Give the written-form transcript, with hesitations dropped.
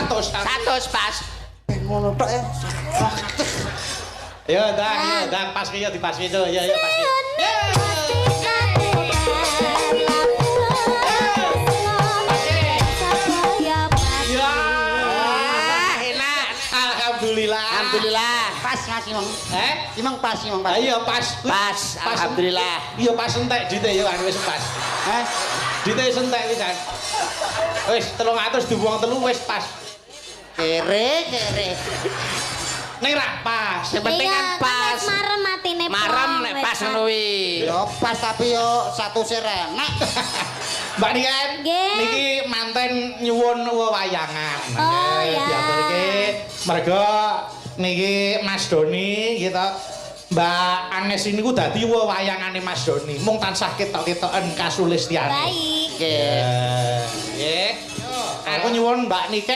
100. 100 pas. Ben ngono tok ya. Yo, Dang, yo, Dang, pas ki yo dipaski yo, yo, yo pas ki. Ya. Ah, enak. Alhamdulillah. Alhamdulillah. Pas Mas Imong. Eh? Imong pas, Imong pas. Ayo pas. Pas, alhamdulillah. Iya pas entek dite ya kan wis pas. Heh. Dite wis entek wisan. Wis 300 dibuang telu wis pas. Kere kere. Ning rak pas. Sing penting kan pas. Marem atine. Marem nek pas ngono kuwi. Yo pas tapi yo satu enak. Mbak Niken, Nggih. niki manten nyuwun wewayangan. Oh, Nggih, ya. Diaturke merga niki Mas Doni gitu. Mbak Agnes niku dadi wewayangane Mas Doni. Mung tansah ketok-ketoken kasulistyane. Baik. Nggih. Nggih. Aku nyuwun Mbak Niken.